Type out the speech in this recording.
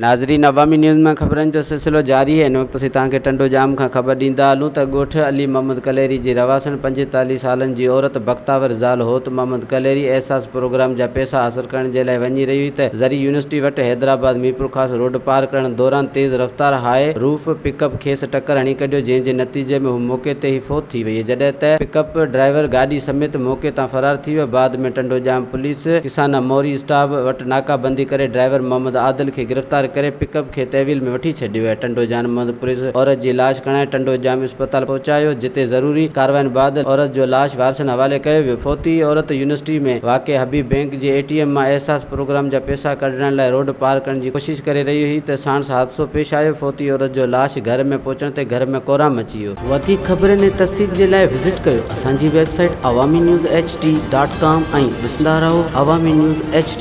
ناظرين عوامي نيوز مان خبرن جو سلسلو جاري آهي هن وقت اسين توهان کي ٽنڊو ڄام کان خبر ڏيندا هلون ته ڳوٺ علي محمد ڪليري جي رهواسڻ 45 سالن جي عورت بختاور زال هوت محمد ڪليري احساس پروگرام جا پئسا حاصل ڪرڻ جي لاء وڃي رهي هئي ته زرعي يونيورسٽي وٽ حيدرآباد ميرپورخاص روڊ پار ڪرڻ دوران تيز رفتار هاء روف پڪ اپ کيس ٽڪر هڻي ڪڍيو جنهن جي نتيجي ۾ هو موقعي تي ئي فوت ٿي وئي جڏهن ته پڪ اپ ڊرائيور گاڏي سميت موقعي تان فرار ٿي ويو بعد ۾ ٽنڊو ڄام پوليس ڪسانا موري اسٽاپ وٽ ناڪا بندي ڪري ڊرائيور محمد عادل کي گرفتار ڪري پڪ اپ کي تحويل ۾ وٺي ڇڏيو آهي. ٽنڊو جان محمد پوليس عورت جي لاش کڻائي ٽنڊو ڄام اسپتال پهچايو جتي ضروري ڪاررواين بعد عورت جو لاش وارثن حوالي ڪيو ويو. فوتي عورت يونيورسٽي ۾ واقع حبيب بئنڪ جي اي ٽي ايم مان احساس پروگرام جا پئسا ڪڍرائڻ لاء روڊ پار ڪرڻ جي ڪوشش ڪري رهي هئي ته ساڻس حادثو پيش آيو. فوتي عورت جو لاش گهر ۾ پهچڻ تي گهر ۾ ڪهرام مچي ويو. وڌيڪ خبرن ۽ تفصيل جي لاء وزٽ ڪيو اسان جي website Awami news H D dot com ۽ ڏسندا رهو عوامي نيوز ايڇ ڊي.